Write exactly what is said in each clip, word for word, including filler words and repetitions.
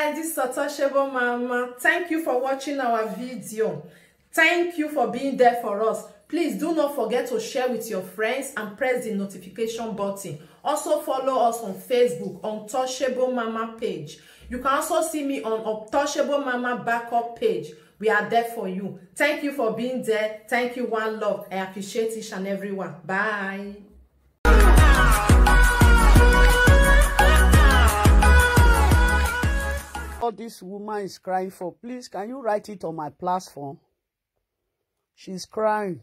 This is Untouchable Mama. Thank you for watching our video. Thank you for being there for us. Please do not forget to share with your friends and press the notification button. Also follow us on Facebook, Untouchable Mama page. You can also see me on Untouchable Mama backup page. We are there for you. Thank you for being there. Thank you, one love. I appreciate each and every one. Bye. All this woman is crying for, please, can you write it on my platform? She's crying.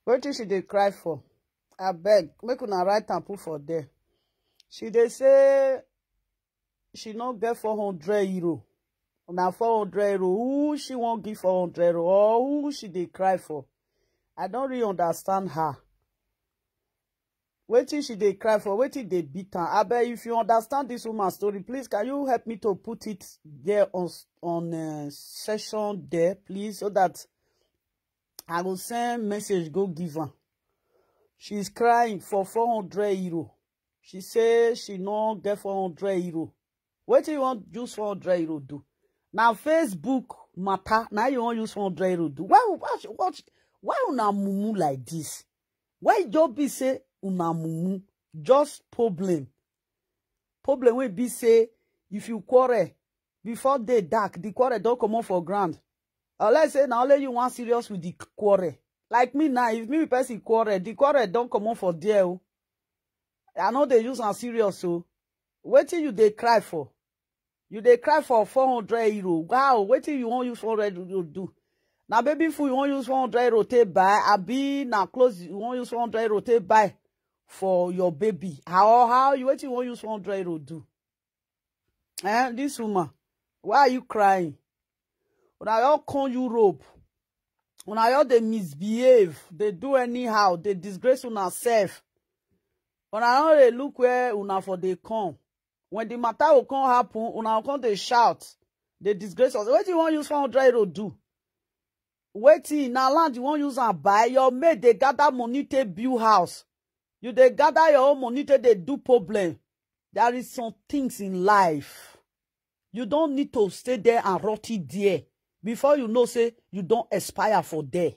Wetin she dey cry for? Abeg, make una write am put for there. She dey say she no get four hundred euro. Na four hundred euro. Who she wan give four hundred euro? Or who she dey cry for? I don't really understand her. Wetin she dey cry for? Wetin dey beat am? Abeg, if you understand this woman story, please, can you help me to put it there on, on, uh, session there, please, so that I go send message go give am. She's crying for four hundred euro. She say she no get four hundred euro. Wetin you wan use four hundred euro do? Na Facebook matter, na you wan use four hundred euro do. Why, why, why, why una mumu like this? Why e just be say una mumu? Just problem. Problem wey be say if you quarrel, before day dark, the quarrel don comot for ground. Unless say na only you wan serious with the quarrel. Like me now, if me with person quarrel, the quarrel don comot for there o. I no dey use am serious o. Wetin you dey cry for? You dey cry for four hundred euro. Wow, wetin you wan use four hundred euro do? Na baby food you wan use four hundred euro take buy? Abi na clothes you wan use four hundred euro take buy for your baby? How, how you, wetin you wan use four hundred euro do? Eh, this woman, why are you crying? Una all come Europe. Una all dey misbehave, dey do anyhow, dey disgrace una sef. Una no dey look where una for dey come. When the matter go come happen, una go come dey shout, dey disgrace us. Wetin you wan use four hundred euro do? Wetin, na land you wan use am buy? Your mate dey gather money take build house. You dey gather your own money take dey do problem. There is some things in life. You don't need to stay there and rot it there before you know say you don expire for there.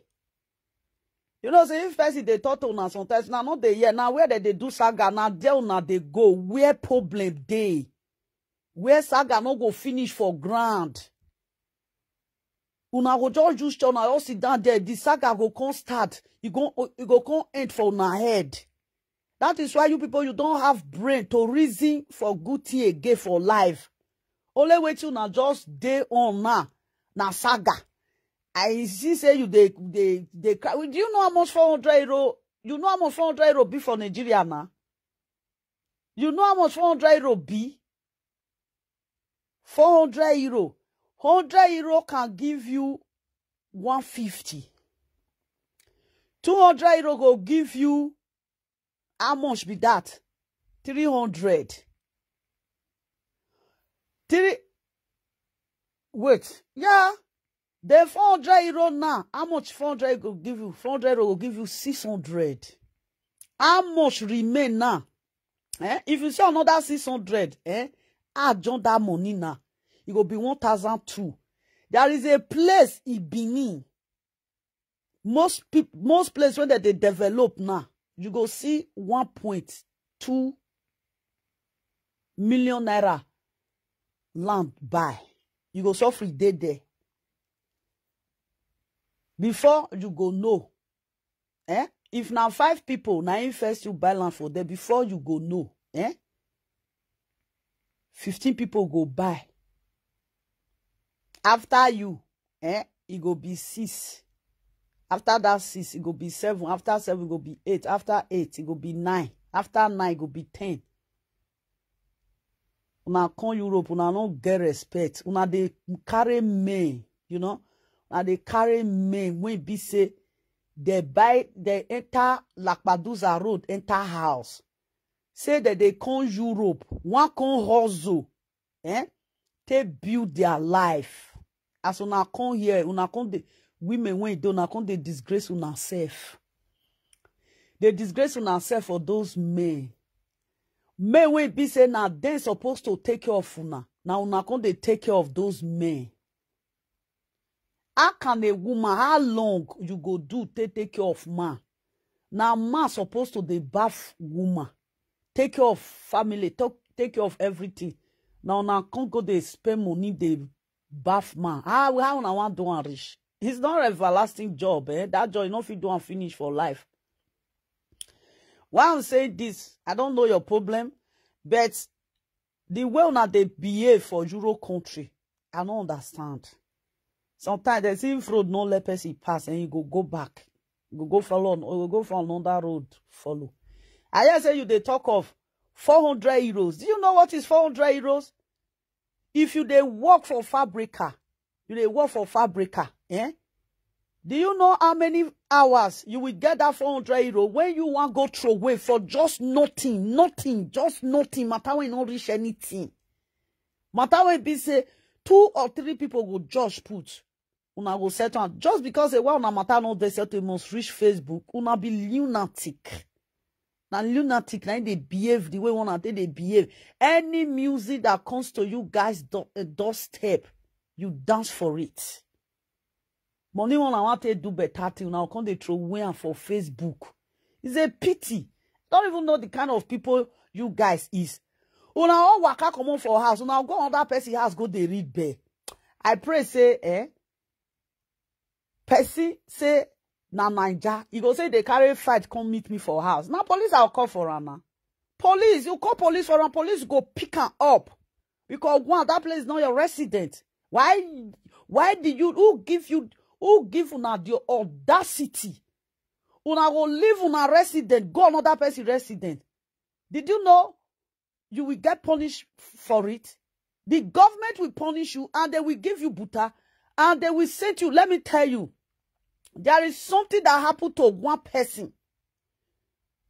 You know say if person dey talk to una sometimes, una no dey hear. Na where dem dey do saga, na there una dey go. Where problem dey, where saga no go finish for ground. Una go just use chair, una just sit down there. The saga go come start. E go, e go come end for una head. That is why you people, you don't have brain to reason for good thing again for life. Only wetin una just dey on now na saga. I see say you dey, dey, dey cry. Do you know how much four hundred euro? You know how much four hundred euro be for Nigeria now? You know how much four hundred euro be? Four hundred euro. Hundred euro can give you one fifty. Two hundred euro go give you, how much be that? Three hundred. Three. Wait. Yeah. The four hundred euro now. How much four hundred go give you? Four hundred euro go give you six hundred. How much remain now? Eh? If you say another six hundred, eh? Add join that money now. It go be one thousand two. There is a place in Benin. Most peop-, most place wey dem dey develop now, you go see one point two million naira land buy. You go suffer dey there. Before you go know, eh? If na five people na im first you buy land for there, before you go know, eh? Fifteen people go buy. After you, eh, e go be six. After that six, e go be seven. After seven, e go be eight. After eight, e go be nine. After nine, e go be ten. Una come Europe, una no get respect. Una dey carry men, you know. Una dey carry men wey be say dem buy, dem enter Lakpaduza road, enter house. Say dem dey come Europe, wan come hustle, eh? Take build their life. As una come here, una come dey, women wey dey, una come dey disgrace una sef. Dey disgrace una sef for those men. Men wey be say na dem suppose to take care of una, na una come dey take care of those men. How can a woman, how long you go do take take care of man? Na man suppose to dey baff woman, take care of family, take, take care of everything. Na una come go dey spend money dey baff man. How, how una wan do am reach? It's not everlasting job, eh? That job you no fit do am finish for life. Why I'm saying this, I don't know your problem, but the way una dey behave for Euro country, I no understand. Sometimes they see if road no let person pass and you go go back. You go go follow on, you go go for another road, follow. I hear say you dey talk of four hundred euros. Do you know what is four hundred euros? If you dey work for fabrica, you dey work for fabrica, eh? Do you know how many hours you will get that four hundred euro when you wan go throw away for just nothing, nothing, just nothing, matter wey no reach anything? Matter wey be say two or three people go judge put. Una go settle am. Just because say why una matter no dey settle, e must reach Facebook. Una be lunatic. Na lunatic, na im dey behave the way una take dey behave. Any music that comes to you guys do, uh, doorstep, you dance for it. Money wey una wan take do better thing, una come dey throw away am for Facebook. It's a pity. I don't even know the kind of people you guys is. Una all waka comot for house, una go another person house go dey read bell. I pray say, eh, person say na Naija, e go say dey carry fight come meet me for house. Na police I go call for am na. Police, you call police for am, police go pick am up. Because one, that place is not your resident. Why, why did you, who give you, who give una the audacity? Una go leave una resident, go another person resident. Did you know you will get punished for it? The government will punish you and they will give you buta and they will send you. Let me tell you, there is something that happened to one person.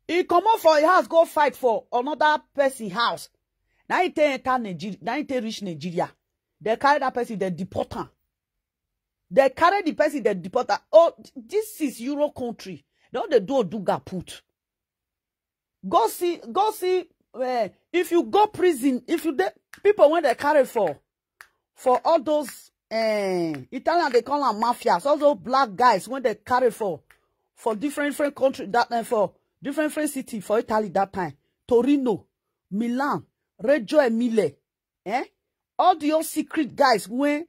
He comot for him house, go fight for another person house. Now he take enter Nigeria, now he take reach Nigeria. They carry that person, they deport am. They carry the person, they deport am. Oh, this is Euro country. They don dey do oduga put. Go see, go see, eh, if you go prison, if you dey, people wey they carry for, for all those, eh, Italian, they call am mafia. So those black guys wey they carry for, for different, different country that time, for different, different city for Italy that time. Torino, Milan, Reggio Emilia, eh? All the old secret guys wey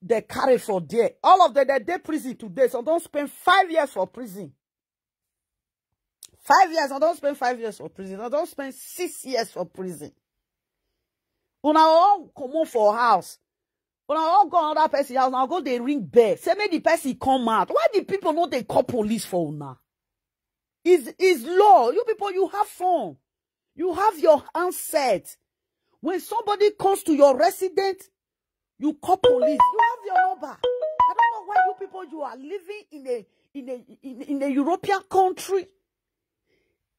they carry for there. All of them, they dey prison today. Some don spend five years for prison. Five years, some don spend five years for prison. Some don spend six years for prison. Una all comot for house. Una all go another person house. Una go dey ring bell. Say make the person come out. Why the people no dey call police for una? Is, is law. You people, you have phone. You have your handset. When somebody comes to your resident, you call police. You have your number. I don't know why you people, you are living in a, in a, in, in a European country.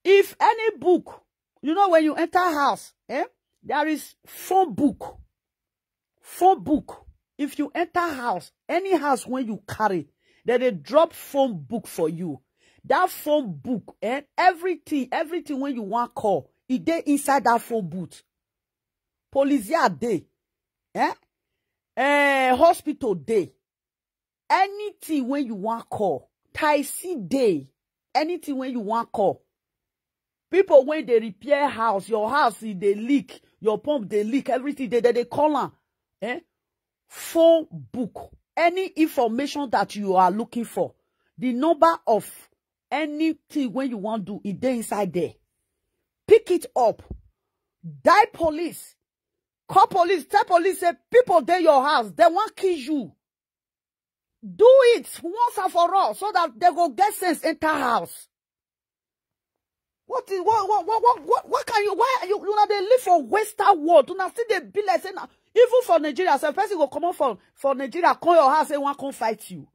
If any book, you know, when you enter house, eh, there is phone book. Phone book. If you enter house, any house when you carry, then they drop phone book for you. That phone book, eh, everything, everything when you want call, it dey inside that phone book. Polizia dey, eh? Eh, hospital dey. Anything when you want call, taxi dey. Anything when you want call. People when they repair house, your house, e dey leak, your pump dey leak, everything dey, they, they call am, eh? Phone book. Any information that you are looking for, the number of anything when you want do, it dey inside there. Pick it up. Die police. Call police. Tell police say people dey your house. They want kill you. Do it once and for all so that they go get sense enter house. What is, what, what, what, what, what, what can you, why are you, una dey live for Western world? Una still dey be like say na, even for Nigeria, some person go comot for, for Nigeria, come your house, say wan come fight you.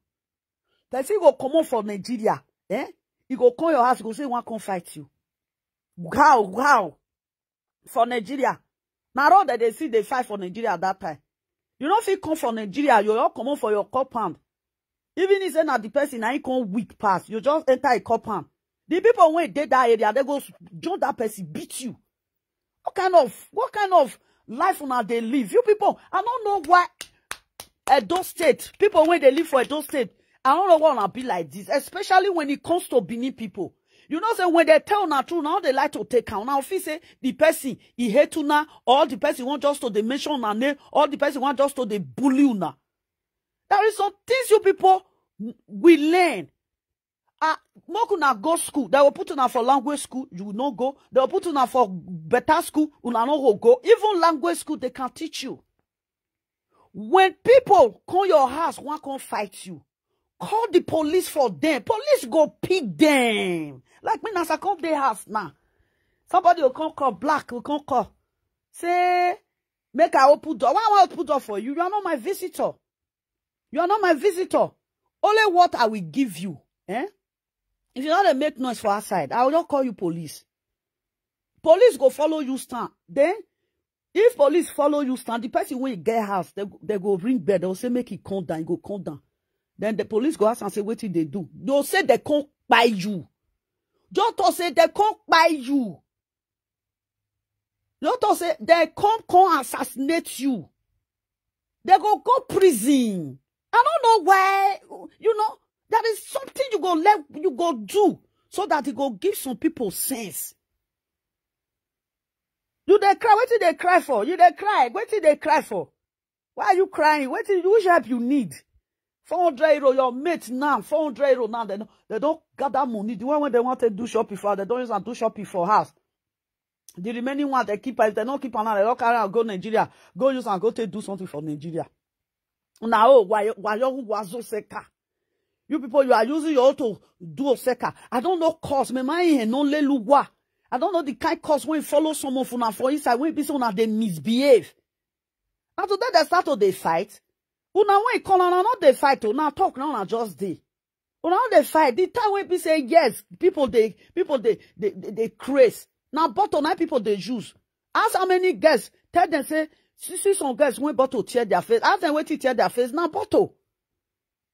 Person go comot for Nigeria, eh? He go come your house, go say wan come fight you. How, how? For Nigeria. Na road that they see they fight for Nigeria at that time. You no fit come for Nigeria, you all comot for your compound. Even if say na the person na him come weak pass, you just enter a compound. The people wey dey that area, they go s-, join that person, beat you. What kind of what kind of life una dey live? You people, I don't know why Edo State, people when they live for Edo State, I don't know why una be like this, especially when it comes to Benin people. You know say when they tell una true, now they like to take out. Now if you say the person he hate una, or the person want just to dey mention una name, or the person want just to dey bully una. There is some things you people we learn. Ah, make una go school. They will put una for language school, you will not go. They will put una for better school, una no go go. Even language school, they can teach you. When people come your house, one come fight you, call the police for them. Police go pick them. Like me, as I come their house now, somebody will come call, black will come call, say, make I open door. Why I want open door for you? You are not my visitor. You are not my visitor. Only what I will give you, eh? If you not dey make noise for outside, I will not call you police. Police go follow you stand. Then, if police follow you stand, the person wey get house, they, they go ring bell. They will say make he come down. He go come down. Then the police go ask and say wetin they do. They will say they come buy you. Just to say they come buy you. Just to say they come come assassinate you. They go go prison. I don't know why. You know, that is something you go let you go do so that it go give some people sense. You they cry. What did they cry for? You they cry. What did they cry for? Why are you crying? What did which help you need? Four hundred euro, your mate now, four hundred euro now. They don't, they don't gather money. The one when they want to do shopping for, they don't use and do shopping for house. The remaining one, they keep, if they don't keep am now, they don't carry and go Nigeria. Go use and go take do something for Nigeria. Now, oh, why, why you wazo seka? You people, you are using your auto do seka. I don't know cause. Me my no lelugwa. I don't know the kind cause when follow some of una for inside. When be so una they misbehave. Now today they start to they fight. Una when call on not they fight. Una talk now, una just dey. Una no dey fight. The time wey be say yes, people dey people dey dey dey, dey craze. Na bottle na people dey use. Ask how many girls tell them say see see some girls wey bottle tear their face. Ask them wetin tear their face. Na bottle.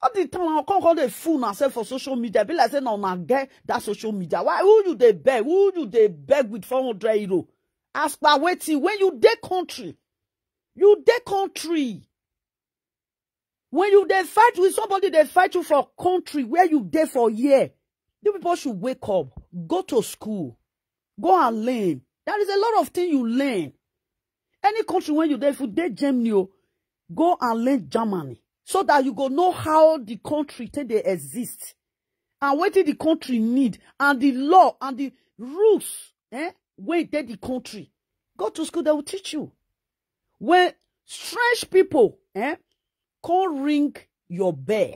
All the time I come come dey fool myself for social media. Be like say na una get that social media. Why who you dey beg? Who you dey beg with four hundred euro? As per wetin when you dey country, you dey country. When you dey fight with somebody, they fight you for country where you dey for here. You people should wake up, go to school, go and learn. There is a lot of things you learn. Any country when you dey, if you dey Germany, oh, go and learn Germany so that you go know how the country take dey exist and wetin the country need and the law and the rules eh, wey dey the country. Go to school, they will teach you. When strange people eh, come ring your bell,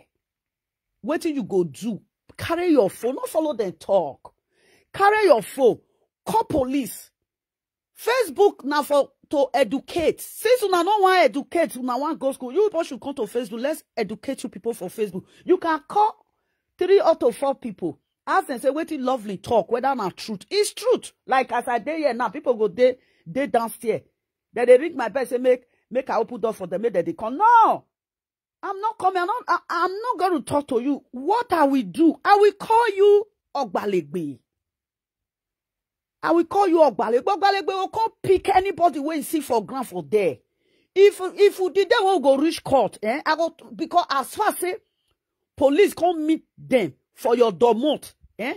wetin you go do? Carry your phone, no follow them talk. Carry your phone, call police. Facebook na for to educate. Since una no wan educate, una wan go school, you people should come to Facebook. Let's educate you people for Facebook. You can call three or to four people. Ask them say wetin Lovely talk, whether na truth. It's truth. Like as I dey here now, people go dey dey downstairs. Then they ring my bell, say make make I open door for them, make them they come. No, I'm not coming. I'm not, I, I'm not going to talk to you. What I will do, I will call you Ogbalegbe. I will call you Ogbalegbe. Ogbalegbe will come pick anybody wey you see for ground for there. If if you did that one go reach court, eh? I go because as far say police come meet them for your domot, eh?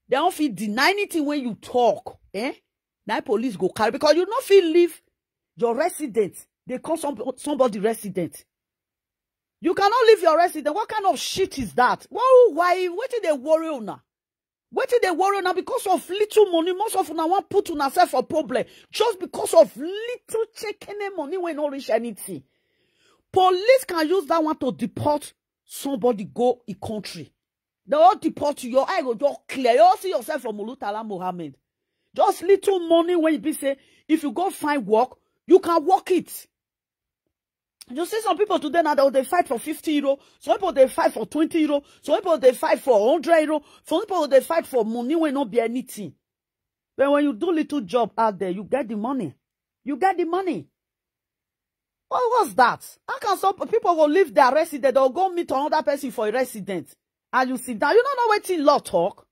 They don't fit deny anything when you talk, eh? Now police go carry because you not feel leave your resident. They call some somebody resident. You cannot leave your resident. What kind of shit is that? Why why wetin dey worry una? Wetin dey worry una because of little money? Most of una wan put una self for problem just because of little chekene money wey no reach anything. Police can use that one to deport somebody go a country. They all deport you. Your eye go just clear. You all see yourself from Mulutala Mohammed. Just little money when you be say if you go find work, you can work it. You see some people today now they fight for fifty euro. Some people they fight for twenty euro. Some people they fight for hundred euro. Some people they fight for money when not be anything. But when you do little job out there, you get the money. You get the money. What was that? How can some people go leave their resident or go meet another person for a resident? And you sit down. You don't know what in law talk.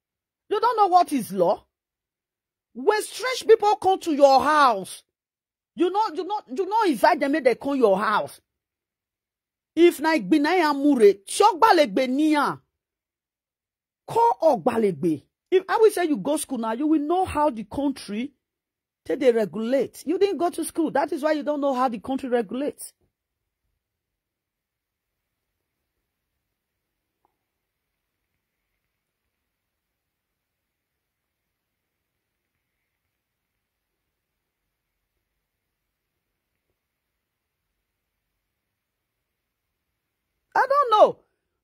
You don't know what is law. When strange people come to your house, you know, you know, you know, invite them, make they come your house. If na Igbina Amure, Tiogbalegbe Nia, call Ogbalegbe. If I will say you go school now, you will know how the country take they regulate. You didn't go to school. That is why you don't know how the country regulates. I don't know.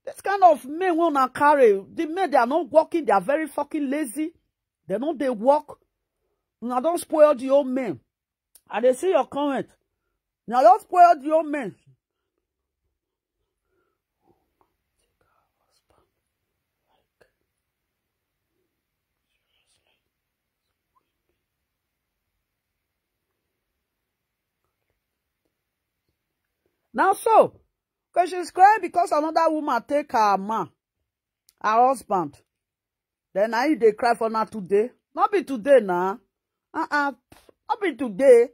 This kind of men wanna carry. The men, they are not working. They are very fucking lazy. They know they work. Una don spoil the old men. I dey see your comment. Una don spoil the old men. Now so, because she's crying because another woman take her man, her husband. Then now you dey cry for now today. Not be today now. Uh-uh. Not be today.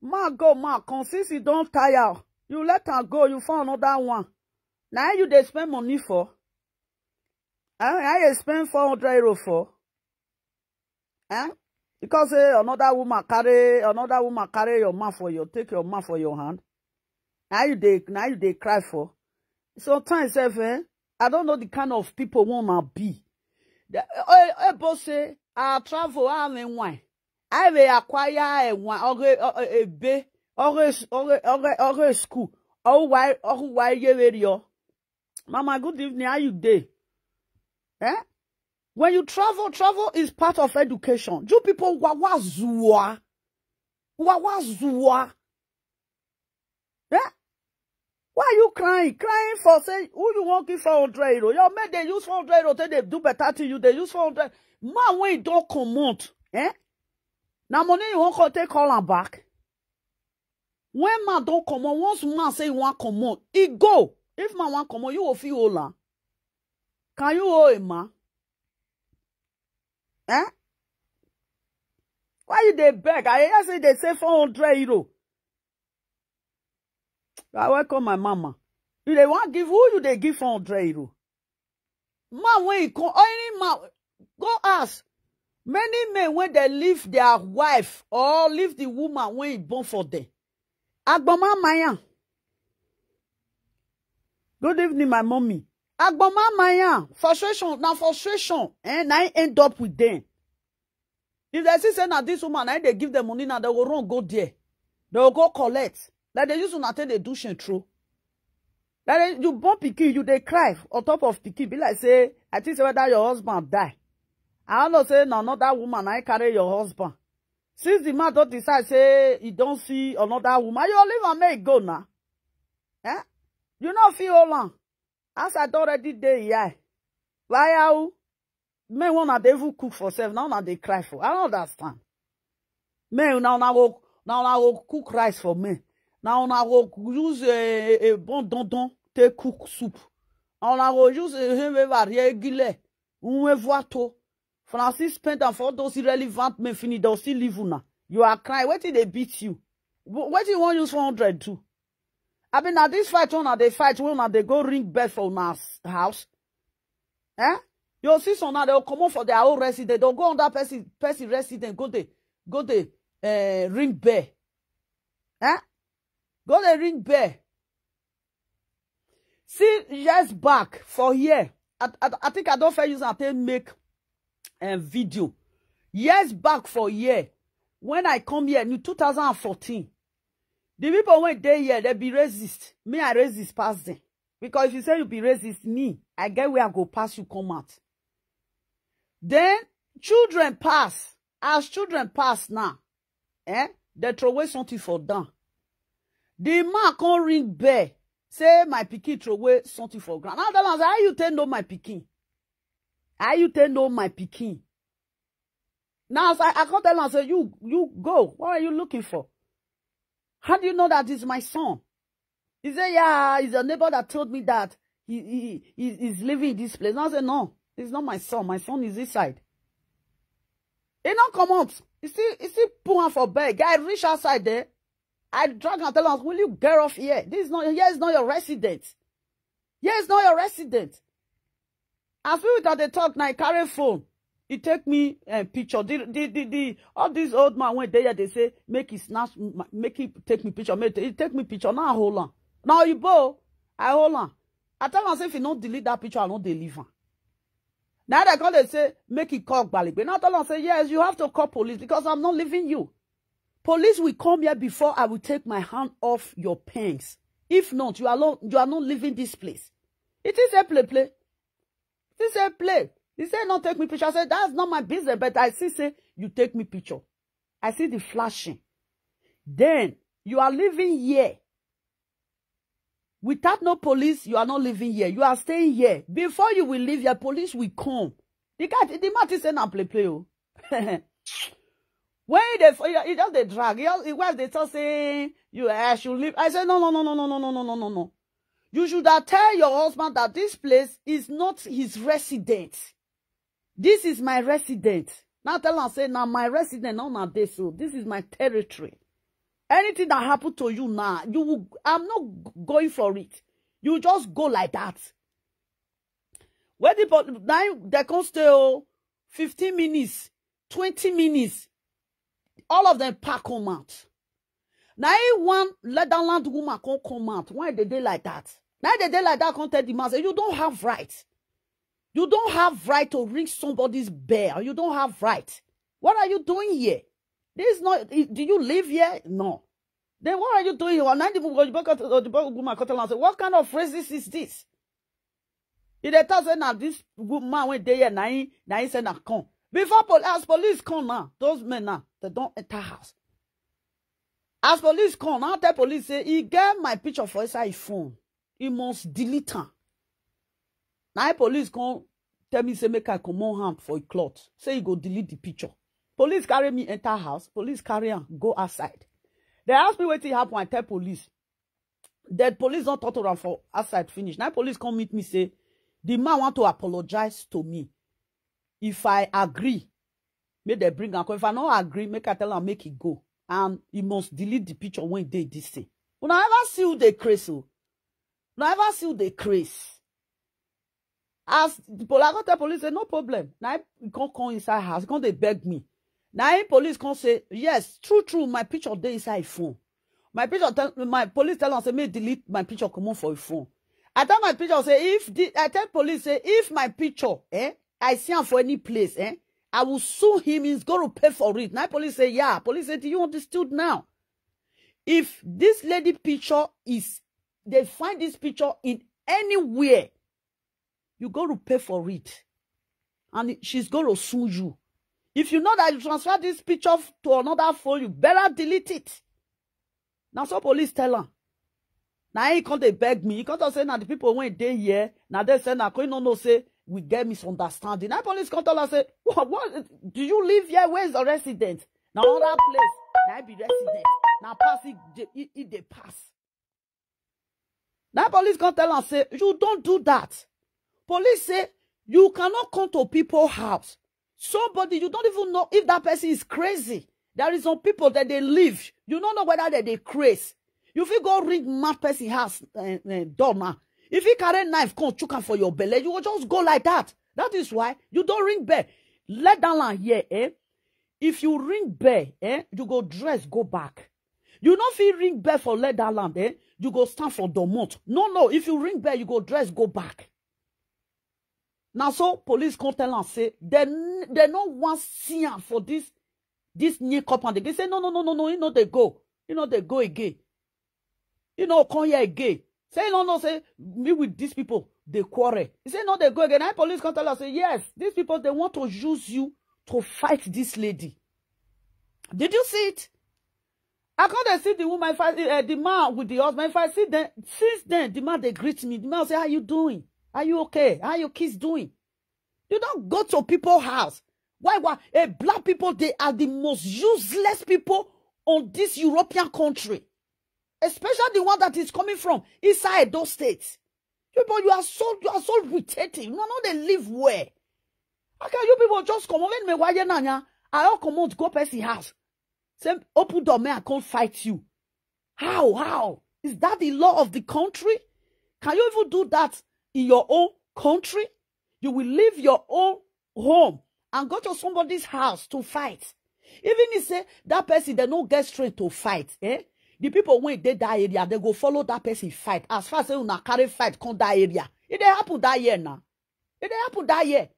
Ma go, ma come. Since you don't tire, you let her go. You find another one. Now you dey spend money for. Eh? Now you spend four hundred euro for. Eh? Because eh, another woman carry another woman carry your man for your take your man for your hand. Now you dey now you dey cry for. Sometimes, sef, eh, I don't know the kind of people woman be. The, eh, eh, boss say, I travel, I have a wine. I will acquire a wine, or a, or a, a bay, or a, or a, or a, or a school. Oh, why, oh, why you very yo? Mama, good evening. How you day? Eh? When you travel, travel is part of education. You people, wawa zua. Wawa zua. Eh? Why are you crying? Crying for say who you want give four hundred euro. Your men they use four hundred euro, take they do better to you. They use four hundred. Man, when you don't comot, eh? Now money you won't call take call am back. When man don't comot, once man say he want comot, he go. If man want comot, you will feel hold am. Can you hold a man? Eh? Why you dey beg? I hear say they say four hundred euro. I welcome my mama. You dey want give who you dey give four hundred euro? Man when he come, any man, go ask. Many men when they leave their wife or leave the woman when he born for them. Agboma Maya. Good evening, my mommy. Agboma Maya. Frustration, now frustration. And I end up with them. If they see say now this woman, I they give them money now, they will run go there. They will go collect. Like they use una take dey do shentro. Like they, you born pikin, you dey cry on top of pikin. Be like say, I think say whether your husband die. I don't know say na another woman I carry your husband. Since the man don't decide say he don't see another woman, you leave am make go now. Eh? You know feel hold on. As I don't already dey here. Why are you? Men wanna dey even cook for self. Now una dey cry for. I don't understand. Men now now go now now go cook rice for men. Now now go use a, a bon don don take cook soup. Now now go use a hembe varie gile. Unwe vuato. Francis spend am for all those irrelevant men finish. They'll still leave una. You are crying. Wetin dey beat you? Wh- Wetin you wan use four hundred do? I mean, now this fight una dey fight when una dey go ring bell for una s- house. Eh? You see some now they will come up for their own residence. They'll go under person person residence. Go dey go dey uh, ring bell. Eh? Go dey ring bell. See years back for here. I, I, I think I don't fair use and take make a video. Years back for here, when I come here in two thousand and fourteen, the people when they here, they be racist. Me, I racist pass them. Because if you say you be racist, me, I get where I go pass you come out. Then children pass. As children pass now, eh? They throw away something for down. The man can't ring bell. Say my pikin throw away something for ground. Now that man say, how you take know my pikin? How you take know my pikin? Now as I, I can't tell him, say, you you go. What are you looking for? How do you know that is my son? He said, yeah, it's a neighbor that told me that he, he, he is living in this place. Now I said, no, it's not my son. My son is inside. He not come out. You see, you see, put am for bed. Guy reach outside there. I drag and tell am, "Will you get off here? This is not here. Is not your residence. Here is not your residence." As we that they talk now, he carry phone. He take me uh, picture. The, the, the, the, all these old man when they they say make he snatch, make he take me picture. Make he take me picture. Now I hold on. Now you bow, I hold on. I tell him say if you not delete that picture, I not deliver. Now they call they say make he call Gbaligbe. Now I tell him say yes, you have to call police because I'm not leaving you. Police will come here before I will take my hand off your pants. If not, you are not, you are not leaving this place. It is a play play. He said, "Play." He said, "Not take me picture." I said, "That's not my business, but I see say you take me picture. I see the flashing. Then you are living here. Without no police, you are not living here. You are staying here. Before you will leave here, police will come." The guy, the man say na play play. Oh. When he, dey, he just dey drag. He, he wife dey talk say you I should leave. I say no, no, no, no, no, no, no, no, no, no, no. You should have tell your husband that this place is not his residence. This is my residence. Now tell am say na my residence, not na this. So this is my territory. Anything that happened to you now, you will. I'm not going for it. You just go like that. Where the now they can stay oh, fifteen minutes, twenty minutes. All of them pack come out. Now one Leatherland woman can't come out. Why they dey like that? Now they dey like that can't tell the man say you don't have right. You don't have right to ring somebody's bell. You don't have right. What are you doing here? This is not. Do you live here? No. Then what are you doing here? Now the woman cut tell am say, "What kind of phrases is this?" He dey talk say na this good man wey dey here na him na him say na come. Before pol as police come now, those men now they don enter house. As police come now, tell police say he get my picture for inside his phone. He must delete am. Na him police come tell me say make I comot hand for a cloth. Say he go delete the picture. Police carry me enter house. Police carry am go outside. They ask me wetin happen. I tell police. Then police don talk to am for outside finish. Now police come meet me say the man want to apologize to me. If I agree, make they bring am come. If I no agree, make I tell am make he go. And he must delete the picture when he dey this thing. Una ever see who dey craze o? Una ever see who dey craze? As the police, I go tell police say no problem. Now he come come inside house, he come dey beg me. Now him police come say yes, true true, my picture dey inside him phone. My picture tell my police tell am say make he delete my picture comot for him phone. I tell my picture say if the I tell police say if my picture eh I see am for any place eh I will sue him. He's going to pay for it. Now police say yeah. Police say do you understood now? If this lady picture is they find this picture in anywhere, you go to pay for it. And she's going to sue you. If you know that you transfer this picture to another phone, you better delete it. Now so police tell am. Now he come dey beg me. He come talk say na the people wey dey here. Now they say na come no know say we get misunderstanding. Now police come tell am say what, what do you live here? Where is the resident? Now other place. Now I be resident. Now pass it. It, it dey pass. Now police come tell am say you don't do that. Police say you cannot come to people house. Somebody you don't even know if that person is crazy. There is some people that they live. You don't know whether they they craze. You fit go ring mad person house uh, uh, door now. If he carry knife come chook am for your belly, you will just go like that. That is why you don't ring bell. Let down land here, eh? If you ring bell, eh, you go dress go back. You no fit ring bell for let that land, eh? You go stand for domot. No, no. If you ring bell, you go dress go back. Now so police come tell am say they they no wan see am for this this new compound. They say no no no no no. He no dey go. He no dey go again. He no come here again. Say he no know say me with these people they quarrel. He say no they go again. Now police come tell am say yes, these people they want to use you to fight this lady. Did you see it? I come dey see the woman, if I uh, the man with the husband. If I see them since then, the man they greet me. The man say, "How you doing? Are you okay? How your kids doing?" You don't go to people's house. Why? Why? Eh, black people they are the most useless people on this European country, especially the one that is coming from inside those states. People, you are so you are so irritating. You know they live where? How can you people just come on? Let me why you nanya? I don comot go person house, say, "Open door, may I come fight you." How? How? Is that the law of the country? Can you even do that in your own country? You will leave your own home and go to somebody's house to fight. Even if say that person, they no get strength to fight, eh? The people wey dey that area, they go follow that person fight. As far as say una carry fight come that area, e dey happen that year now. E dey happen that year.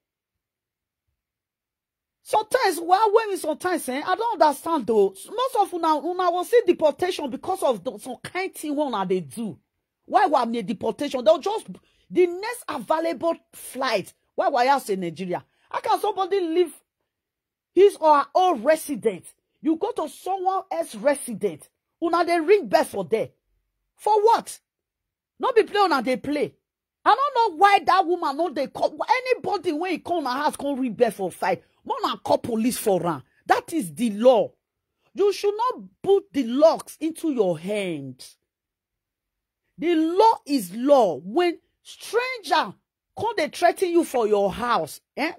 Sometimes, well, when we sometimes, eh, I don't understand though. Most of una, una will see deportation because of the, some kind thing wey una dey do. Why will be deportation? They'll just, the next available flight. Why will I say Nigeria? How can somebody leave his or her own resident? You go to someone else's resident. Una dey ring bell for there. For what? No be play una dey play. I don't know why that woman no dey call anybody when he come na house come ring bell for fight. More na call police for am. That is the law. You should not put the locks into your hand. The law is law. When stranger come dey threaten you for your house, eh?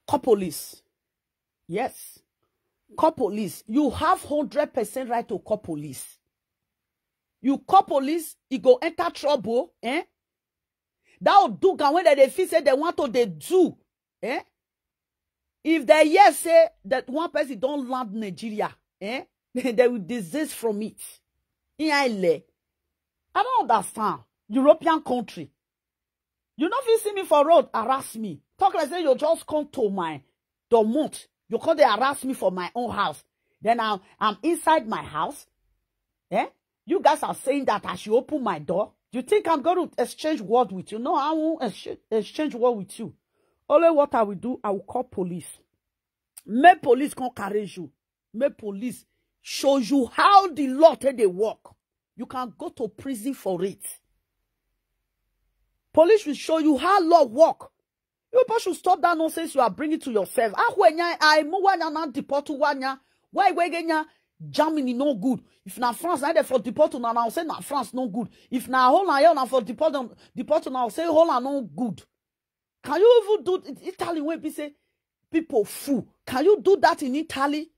Call police. Yes. Call police. You have hundred percent right to call police. You call police, e go enter trouble, eh? That Odugan when they feel say they want to, they do, eh? If they hear say that one person don't land Nigeria, eh? They will desist from it. Iyanle. I don't understand. European country. You no fit see me for road, harass me. Talk like say you just come to my domot. You come dey harass me for my own house. Then I'm, I'm inside my house. Eh? You guys are saying that I should open my door. You think I'm going to exchange word with you? No, I won't exchange, exchange word with you. Only what I will do, I will call police. Make police come carry you. Make police show you how the law take dey work. You can go to prison for it. Police will show you how law work. You people should stop that nonsense you are bringing to yourself. Ahwenya, aimuwanya na deport wanya. Why wegenya? Germany no good. If na France, na dey for deport una, na say na France no good. If na Holland, yeah, na for deport, deport una, say Holland no good. Can you even do it? Italy wey be say people full? Can you do that in Italy?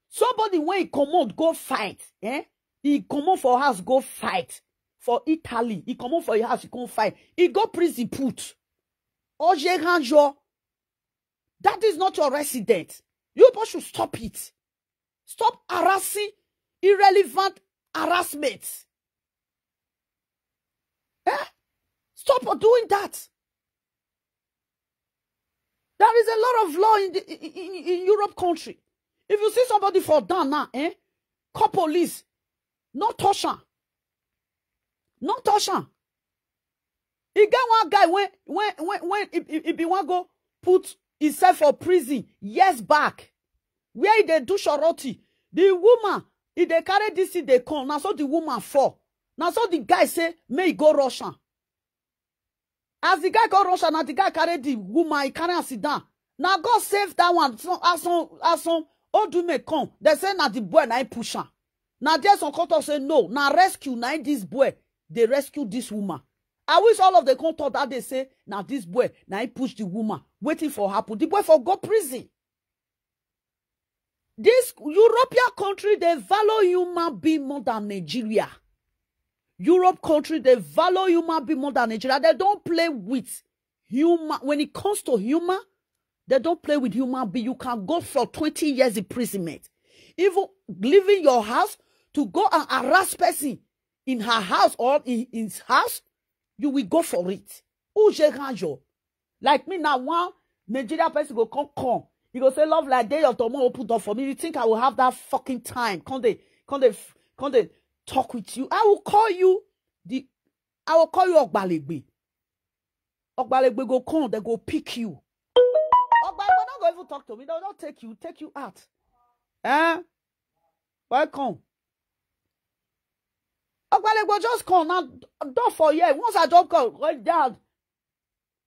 Somebody when he comot go fight, eh? He comot for house go fight for Italy. He comot for your house, he come fight. He go prison put. Oje Ranjo, that is not your resident. You people should stop it. Stop harassing irrelevant harassment. Eh? Stop doing that. There is a lot of law in the in, in, in Europe country. If you see somebody fall down now, eh? Call police. No touch am. No touch am. E get one guy when when when when he, he, he be wan go put himself for prison years back, where he dey do shoroti. The woman, he dey carry this thing dey come. Na so the woman fall. Na so the guy say make he go rush am. As the guy go rush am, na the guy carry the woman, he carry am sit down. Na God save that one. So as some as some old women come, they say na the boy na him push am. Na there some come talk say no, na rescue na him this boy dey rescue this woman. I wish all of them come talk that day say na this boy na him push the woman. Wetin for happen? The boy for go prison. This European country, they value human being more than Nigeria. Europe country, they value human being more than Nigeria. They don't play with human. When it comes to human, they don't play with human being. You can go for twenty years imprisonment. Even leaving your house to go and harass person in her house or in his house, you will go for it. Uje Ranjo. Like me now, one Nigeria person go come come. He go say, "Love like day your tomo open door for me." You think I will have that fucking time? Come they, come they, come they talk with you. I will call you the, I will call you Ogbalegbe. Ogbalegbe go come, they go pick you. Ogbalegbe not go even talk to me. They will not take you, take you out. Eh? Welcome. Ogbalegbe just come now. Door for here. Once I just call, well, dad,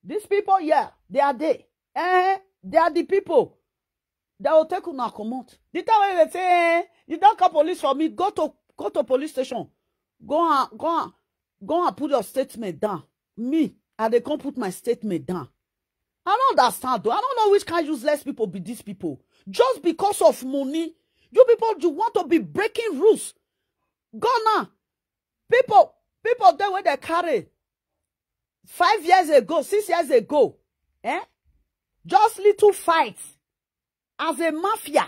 these people here, they are they. Eh, they are the people that will take una comot. The time when they say, eh, you don't call police for me, go to go to police station. Go and go and go and put your statement down. Me, I dey come put my statement down. I don't understand though. I don't know which kind useless people be these people. Just because of money, you people, you want to be breaking rules. Go now. People, people there where they carry five years ago, six years ago, eh? Just little fights. As a mafia,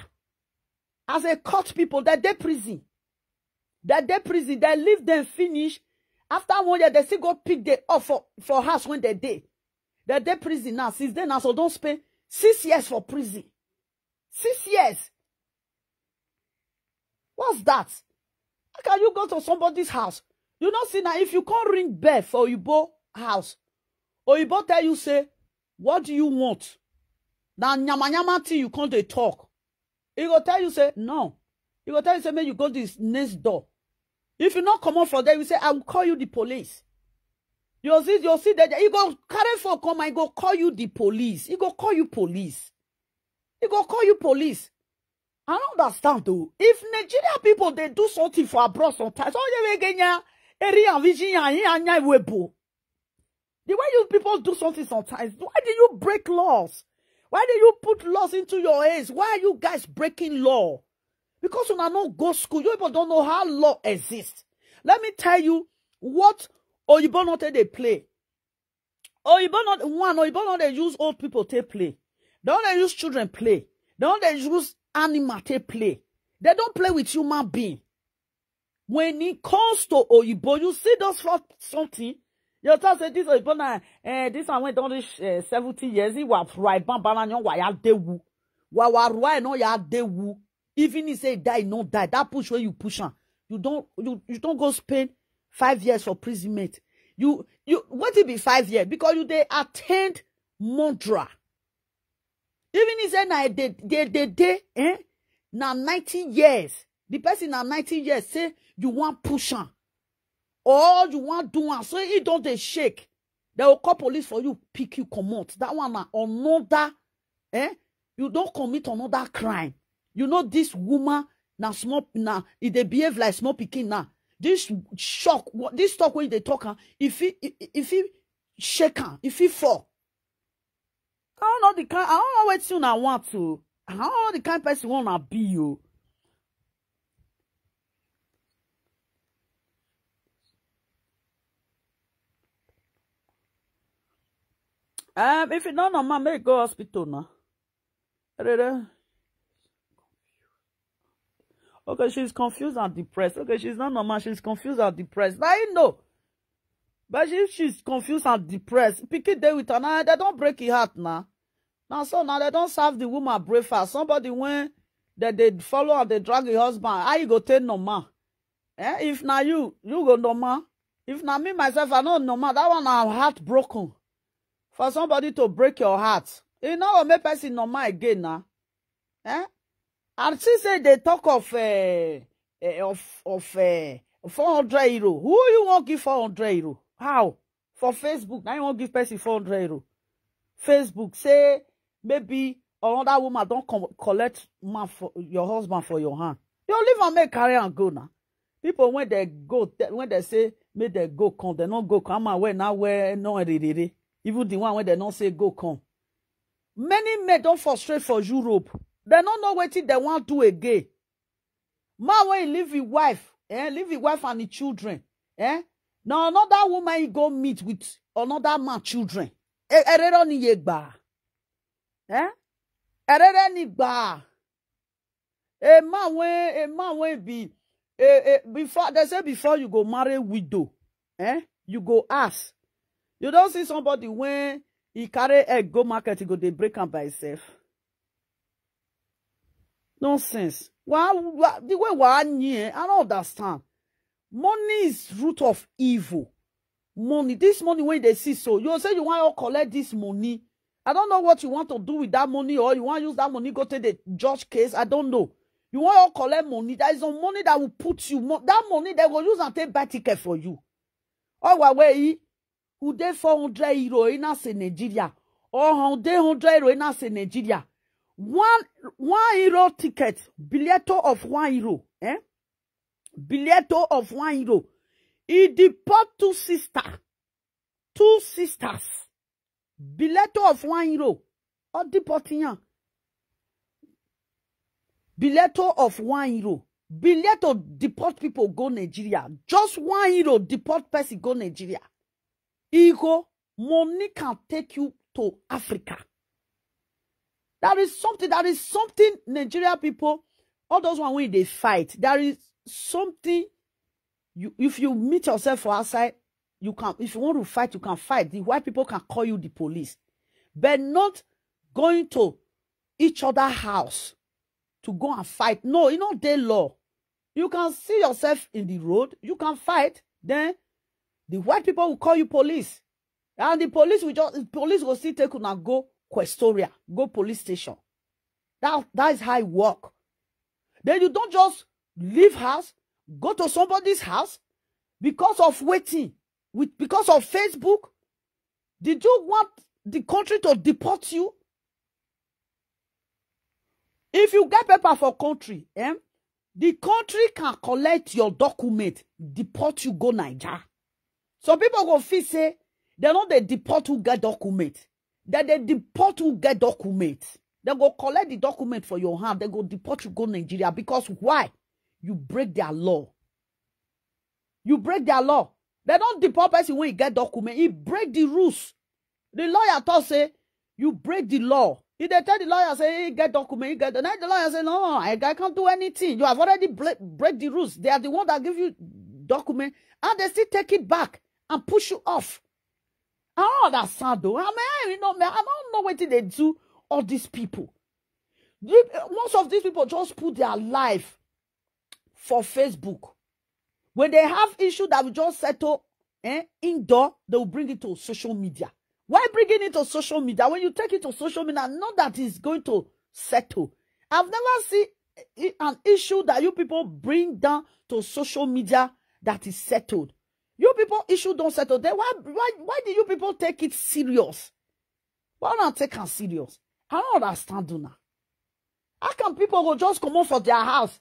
as a court people, they dey prison. They dey prison, they leave them finish. After one year, they still go pick them up for, for house when they dey. They dey prison now. Since then, now so don't spend six years for prison. Six years. What's that? How can you go to somebody's house? You know, see now, if you can't ring bell for Oyibo house, Oyibo tell you, say, "What do you want?" Now, nyama nyama thing you can't dey talk. He go tell you, say, "No." He go tell you, say, "Make you go this next door." If you not come out for there, you say, "I will call you the police." You see, you see that he go carry phone come and he go call you the police. He go call you police. He go call you police. I don't understand though. If Nigeria people they do something for abroad sometimes, all you get area and vision and here and there webo. The way you people do something sometimes, why do you break laws? Why do you put laws into your heads? Why are you guys breaking law? Because una no go school, you people don't know how law exists. Let me tell you what Oyibo not they play. Oyibo not one, Oyibo not they use old people take play. Don't they use children play. Don't they use animal take play. They don't play with human being. When it comes to Oyibo, you see those for something. You tell say this Oyibo now, eh, this one went on this uh, seventy years. He was right, bambana, wa ya dewu. Wa wa right, no ya dewu. Even he say die, no die. That push where you push on, you don't, you, you don't go spend five years for imprisonment. You, you, what it be five years? Because you they attend Mondra. Even he say na they, they, they, they, eh? Na ninety years. The person na ninety years say you want push on. Or you want do one. So he don't they shake. They will call police for you, pick you, come out. That one na another, eh? You don't commit another crime. You know this woman na small na if they behave like small pikin now. This shock, what this talk when they talk, huh? If he if he shake her, if he fall. I don't know the kind. I don't know what you now want to. I don't know the kind person wanna be you. Um, if you don't know, man, make go hospital now. Okay, she's confused and depressed. Okay, she's not normal. She's confused and depressed. Now you know. But if she's confused and depressed, pick it there with her now. They don't break your heart now. Now so now they don't serve the woman breakfast. Somebody when that they follow and they drag the husband. How you go take no man? Eh? If now you you go no man. If now me myself I know no man. That one I'm heartbroken. For somebody to break your heart, you know what make person no man again now. Eh? And she say they talk of uh, uh, of of uh, four hundred euro. Who you want give four hundred euro? How? For Facebook, now you won't give person four hundred euro. Facebook say maybe another woman don't come collect man for your husband for your hand. You leave and make carry and go now. People when they go when they say make they go come, they not go come and where now where no re, re, re. Even the one when they not say go come. Many men don't frustrate for Europe. They don't know what they want to again. Man when he leave his wife, eh, leave his wife and his children, eh. Now another woman he go meet with another man children. E- Erero ni yegba. Eh? Erere ni gba. A man when a man when be a, a, before they say before you go marry widow, eh? You go ask. You don't see somebody when he carry egg go market, he go they break am by himself. Nonsense. Why, why the way why I don't understand. Money is root of evil. Money, this money when they see so, you say you want to collect this money. I don't know what you want to do with that money, or you want to use that money go take the judge case. I don't know. You want to collect money. There is some money that will put you. Mo- that money they will use and take buy ticket for you. Oh, why where he? Who dey four hundred euro in us in Nigeria? Or who dey hundred euro in us in Nigeria? One one euro ticket, billetto of one euro, eh? Billetto of one euro. He deport two sister, two sisters. Bileto of one euro. Or deporting am. Bileto of one euro. Bileto deport people go Nigeria. Just one euro deport person go Nigeria. Ego, money can take you to Africa. There is something, there is something Nigeria people, all those one wey dey fight, there is something you, if you meet yourself for outside, you can, if you want to fight, you can fight. The white people can call you the police, but not going to each other house to go and fight. No, e no dey law. You can see yourself in the road, you can fight, then the white people will call you police. And the police will just, police will still take una go Questoria, go police station. That, that is how it work. Then you don't just leave house, go to somebody's house because of waiting, with, because of Facebook. Did you want the country to deport you? If you get paper for country, eh, the country can collect your document, deport you go Naija. Some people go feel say they no dey deport who get document. That they deport who get document. They go collect the document for your hand. They go deport you go Nigeria because why? You break their law. You break their law. They don't deport person when you get document. You break the rules. The lawyer talk say you break the law. If they tell the lawyer say he get document, he get the, now the lawyer say no, I, I can't do anything. You have already break, break the rules. They are the one that give you document, and they still take it back and push you off. I don't understand though. I mean, you know, man, I don't know what they do all these people. You, most of these people just put their life for Facebook. When they have issue that we just settle, eh, indoor, they will bring it to social media. Why bringing it to social media? When you take it to social media, not that it's going to settle. I've never seen i- an issue that you people bring down to social media that is settled. You people issue don't settle. Then why why why do you people take it serious? Why not take am serious? I don't understand una. How can people go just comot for their house,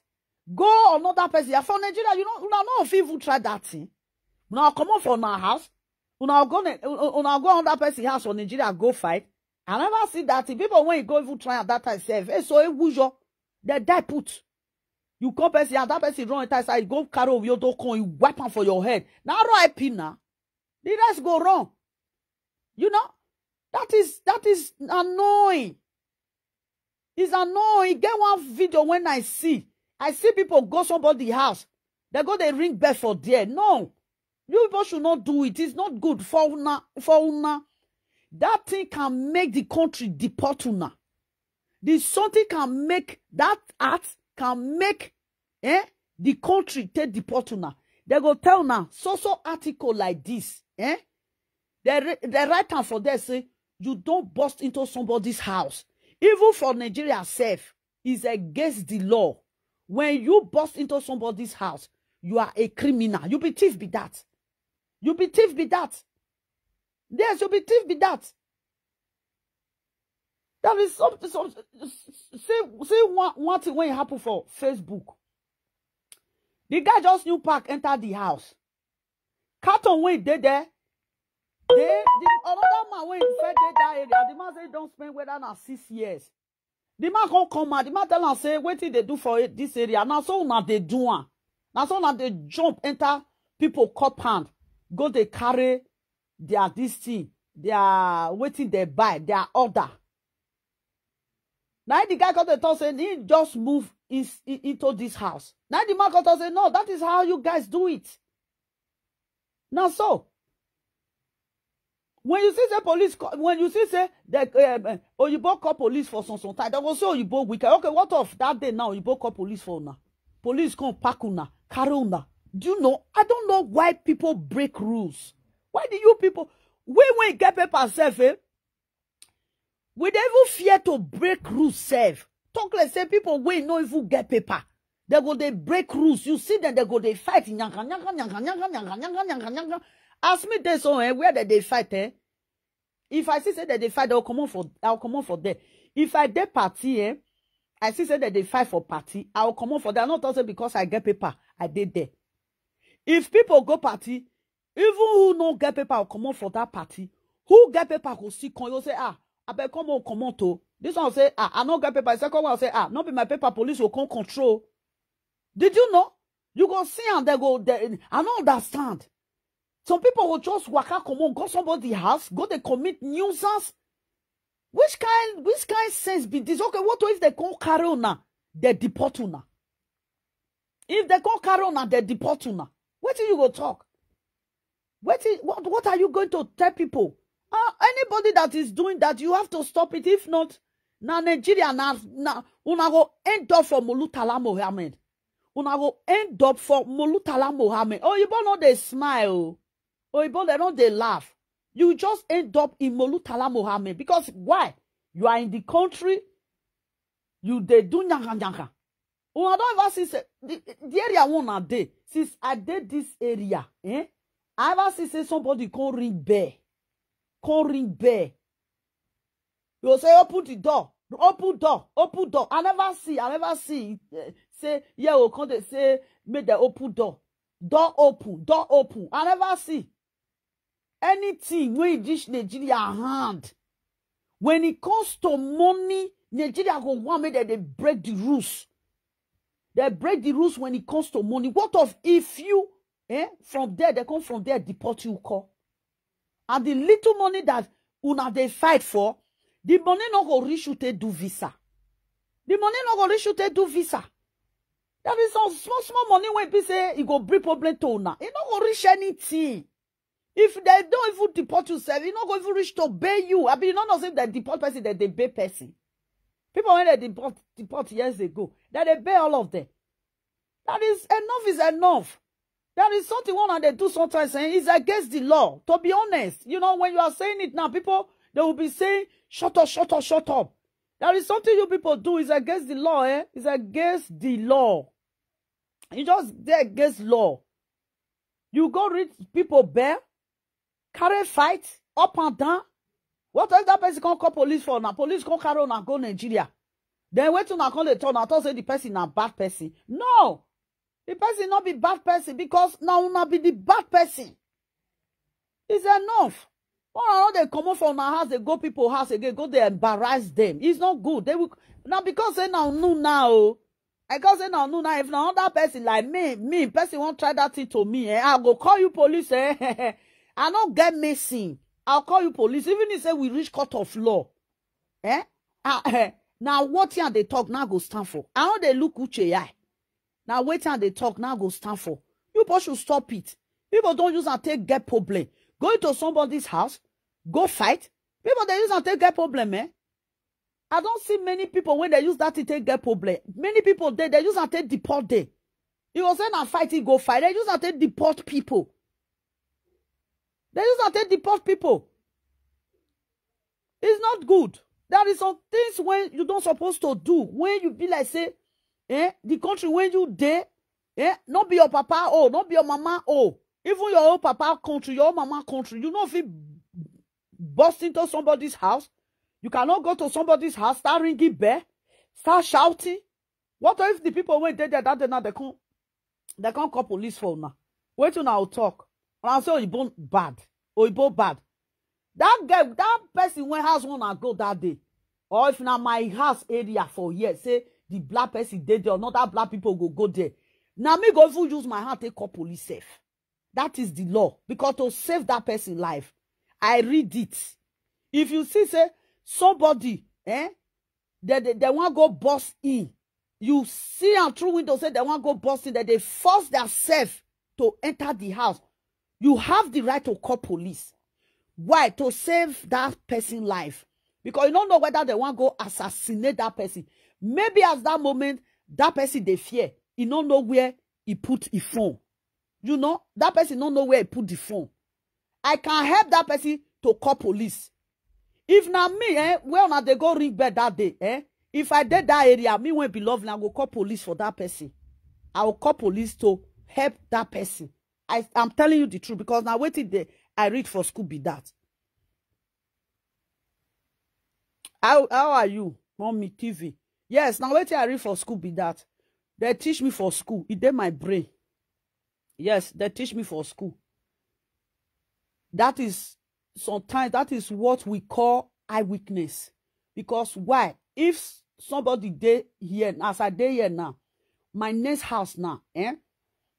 go another person? For Nigeria, you know, una no fit even try that thing. Una comot for una house, una go ne- una go another person house for Nigeria, go fight. I never see that thing. People when you go even try at that time sef, eh, so ewujo, they die put. You come person, and that person run enter inside, you go carry oyodo come, you wipe am for your head. Now R I P now. The rest go wrong. You know, that is that is annoying. It's annoying. Get one video when I see. I see people go somebody house. They go, they ring bell for there. No. You people should not do it. It's not good for una. For una. That thing can make the country deport una. The something can make that act can make, eh, the country take deport una. They go tell now, so so article like this, eh? They, re- they write am for there say you don't burst into somebody's house. Even for Nigeria sef, is against the law. When you burst into somebody's house, you are a criminal. You be thief be that. You be thief be that. Yes, you be thief be that. There is something, some, see, see one, one thing when it happen for Facebook. The guy just new park enter the house. Carton when dey there. They, the, another man when he fed dey that area. The man say he don't spend whether na six years. The man come come out. The man tell am say wetin they do for it- this area. Now so una dey do am. Now so una dey jump enter people compound, go dey carry their this thing, their wetin they buy, their order. Now the guy come dey talk say he just move in, in- into this house. Now the man come talk say no, that is how you guys do it. Now so when you see say police, co- when you see say the um, uh, oyibo call police for some some time, they go say oyibo wicked. Okay, what of that day now? Oyibo call police for una. Police come pack una, carry una. Do you know? I don't know why people break rules. Why do you people? We when get paper sef, eh? We dey even fear to break rules sef. Talk like say people wey no even get paper, they go dey break rules. You see them, they go dey fight. Nyanka, nyanka, nyanka, nyanka, nyanka, nyanka, nyanka, nyanka. Ask me this one, eh, where they dey fight, eh? If I see say that they fight, I'll come on for, I'll come on for there. If I dey party, eh, I see say that they fight for party, I'll come on for there. I not talk say because I get paper, I dey there. If people go party, even who no get paper, I'll come on for that party. Who get paper go see come? You say, "Ah, I beg, come on, come on to." This one say, "Ah, I no get paper." The second one say, "Ah, no be my paper, police will come control." Did you know? You go see and they go, they, I don't understand. Some people will just waka come on, go somebody house, go they commit nuisance. Which kind, which kind sense be this? Okay, what if they come carry una? They deport una. If they come carry una, they deport una. What do you go talk? What, is, what, what are you going to tell people? Uh, anybody that is doing that, you have to stop it. If not, now Nigeria, now, now, una go end up for Murtala Muhammad. Una go end up for Murtala Muhammad. Oh, you no dey smile. Oh, you no dey laugh. You just end up in Murtala Muhammad. Because why? You are in the country, you dey do nyanga nyanga. Una don ever see say the, the area one na dey. Since I dey this area, eh? I ever see say somebody come ring bell, come ring bell. You say, "Open the door, open door, open door." I never see, I never see. Eh, say, "Yeah, we come dey say make dem open door, door open, door open." I never see anything when e reach Nigeria hand. When it comes to money, Nigeria go want make dem dey break the rules. They break the rules when it comes to money. What of if you, eh, from there, they come from there, deport you, call. And the little money that una dey fight for, the money no go reach you take do visa. The money no go reach you take do visa. That is some small, small money when people say e go bring problem to una. E no go reach anything. If they don't even deport you sef, e no go even reach to bail you. I mean, you no know say they deport person, that they bail person. People when they deport, deport years ago, that they bail all of them. That is enough is enough. That is something one and they do sometimes, eh? It's against the law. To be honest, you know, when you are saying it now, people, they will be saying, "Shut up, shut up, shut up." That is something you people do. It's against the law, eh? It's against the law. You just dey against law. You go read people bell, carry fight up and down. What if that person come call police for now? Police come carry una go Nigeria. Then wait till una come dey turn, I thought say the person na bad person. No, the person not be bad person because now una be the bad person. It's enough. When I know they come up from our house, they go people house again, go they embarrass them. It's not good. They will now because say now no now. I can say now no now. If now other person like me, me person won't try that thing to me. Eh? I go call you police. Eh? I don't get missing. I'll call you police. Even if say we reach court of law. Eh? Ah, eh. Now what thing they talk now go stand for? I know they look Uche eye. Now wait and they talk now go stand for. You people should stop it. People don't use and take get problem. Go into somebody's house, go fight. People they use and take get problem, eh? I don't see many people when they use that to take get problem. Many people they, they use and take deport them. You go say na fight, e go fight. They use and take deport people. They use and take deport people. It's not good. There is some things when you don't supposed to do. When you be like say, eh, the country when you dey, eh, not be your papa, oh, not be your mama, oh. Even your own papa country, your own mama country, you know if you burst into somebody's house, you cannot go to somebody's house, start ringing bell, start shouting. What if the people when they there that day now they come, they can't call police for now? Wait till now talk. And I say Oyibo bad, Oyibo bad. That girl, that person when house one I go that day, or if na my house area for here, say the black person dey there, another black people go go there. Now me go even use my hand take call police safe. That is the law because to save that person life, I read it. If you see say somebody, eh, they they, they want go bust in, you see am through window say they want go bust in, that they force themselves to enter the house. You have the right to call police. Why? To save that person life. Because you don't know whether they want go assassinate that person. Maybe at that moment, that person they fear. He don't know where he put his phone. You know, that person don't know where he put the phone. I can help that person to call police. If na me, eh, where una dey go ring bell that day, eh? If I dey that area, me when be lovely, I go call police for that person. I will call police to help that person. I am telling you the truth because now waiting there, I read for school be that. How how are you, mommy T V? Yes, now waiting I read for school be that. They teach me for school. It dey my brain. Yes, they teach me for school. That is Sometimes that is what we call eye weakness. Because why? If somebody dey here, as I dey here now, my next house now, eh?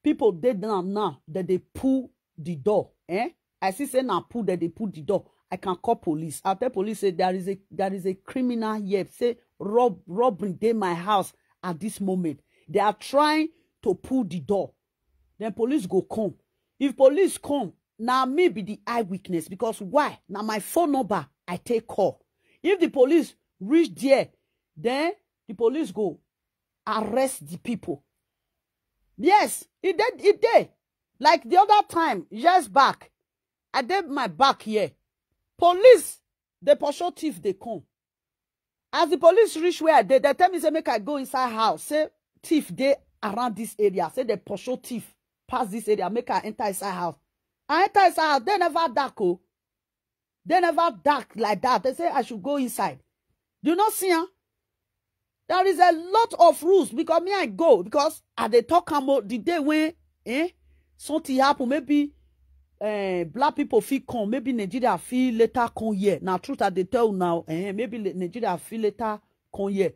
People dey down now that they pull the door, eh? I see say now pull that they pull the door. I can call police. I tell police say there is a there is a criminal here. Say rob robbery dey my house at this moment. They are trying to pull the door. Then police go come. If police come, now me be the eye weakness. Because why? Now my phone number I take call. If the police reach there, then the police go arrest the people. Yes, it did it dey. Like the other time, years back, I did my back here. Police, they pursue thief, they come. As the police reach where I did, they tell me say make I go inside house. Say thief dey around this area. Say they pursue thief pass this area. Make I enter inside house. I enter inside house. They never dark oh. They never dark like that. They say I should go inside. Do you not see? Huh? There is a lot of rules because me I go because I dey talk am o, the day when eh something happen, maybe eh black people fit come, maybe Nigeria fit later come here. Now truth I dey tell now, eh maybe Nigeria fit later come here.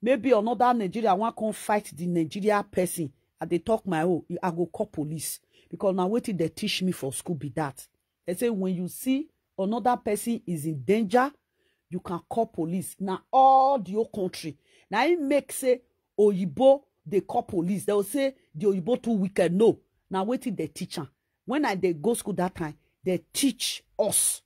Maybe another Nigeria wan come fight the Nigeria person. I dey talk my own. I go call police because now wetin they teach me for school be that. They say when you see another person is in danger, you can call police. Now all the whole country. Now it make say oyibo they call police. They will say the oyibo too wicked. No, now wetin they teach am. When I dey go school that time, they teach us.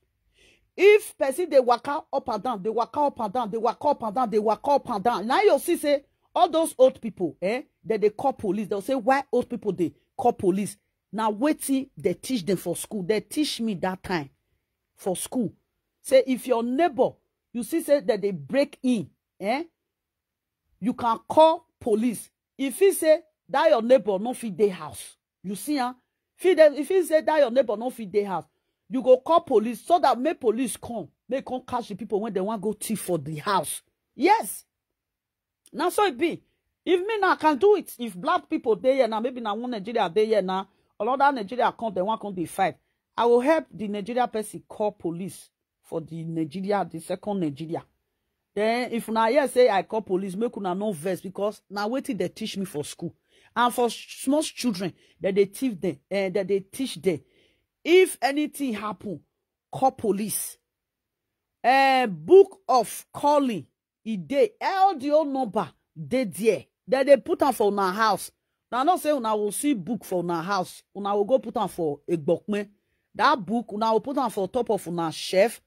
If person dey waka up and down, they waka up and down, they waka up and down, they waka up and down. Now you see say all those old people, eh, that they call police. They'll say why old people they call police. Now wetin they teach them for school. They teach me that time for school. Say if your neighbor, you see say that they break in, eh, you can call police. If he say that your neighbor no fit dey house, you see am. Fit dey, if he say that your neighbor no fit dey house, you go call police so that make police come, make come catch the people when they wan go thief for the house. Yes, now so it be. If me now can do it, if black people dey here now, maybe now one Nigeria dey here now, another Nigeria come, they wan come dey fight. I will help the Nigeria person call police for the Nigeria, the second Nigeria. Then if una hear say I call police, make una no vex because now wetin they teach me for school. And for s- small children, that they teach them, eh, that they teach them. If anything happen, call police. Eh, book of calling, e dey. All the old number dey there. Then they put am for una house. Now not say una will see book for una house. Una will go put am for a bookman. That book, una will put am for top of una shelf.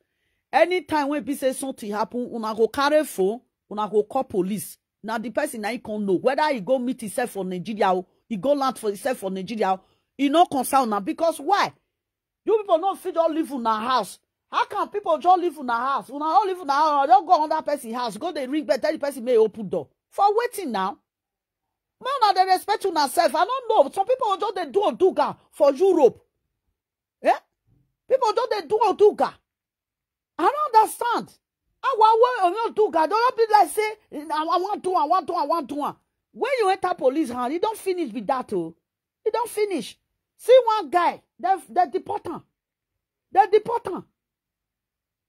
Anytime when be say something happen, una go carry phone, una go call police. Now the person na he can know whether he go meet himself for Nigeria or he go land for himself for Nigeria. He no concern una because why? You people no fit just leave una house. How can people just leave una house? Una all leave una house, just go another person house, go dey ring bell, tell the person may open door. For waiting now. Man, now they respect una self. I don't know. Some people just they do oduga for Europe. Eh? People just they do oduga. I don't understand. How why when you do God, don't be like say I want to, I want to, I want to. When you enter police hand, you don't finish with that oh. You don't finish. See one guy, they they deport him. They deport him.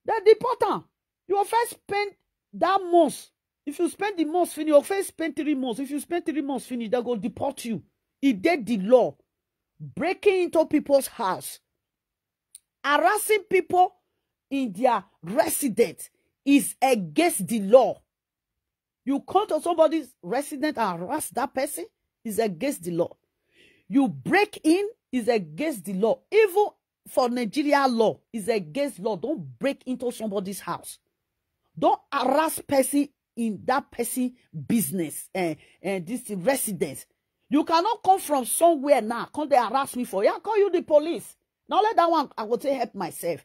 They deport him. You will first spend that month. If you spend the month finish, you will first spend three months. If you spend three months finish, they go deport you. He did the law. Breaking into people's house, harassing people in their residence is against the law. You come to somebody's residence and harass that person is against the law. You break in is against the law. Even for Nigeria law, is against law. Don't break into somebody's house. Don't harass person in that person business and eh, eh, this residence. You cannot come from somewhere now, come they harass me for. Yeah, call you the police. Now let that one, I go take help myself.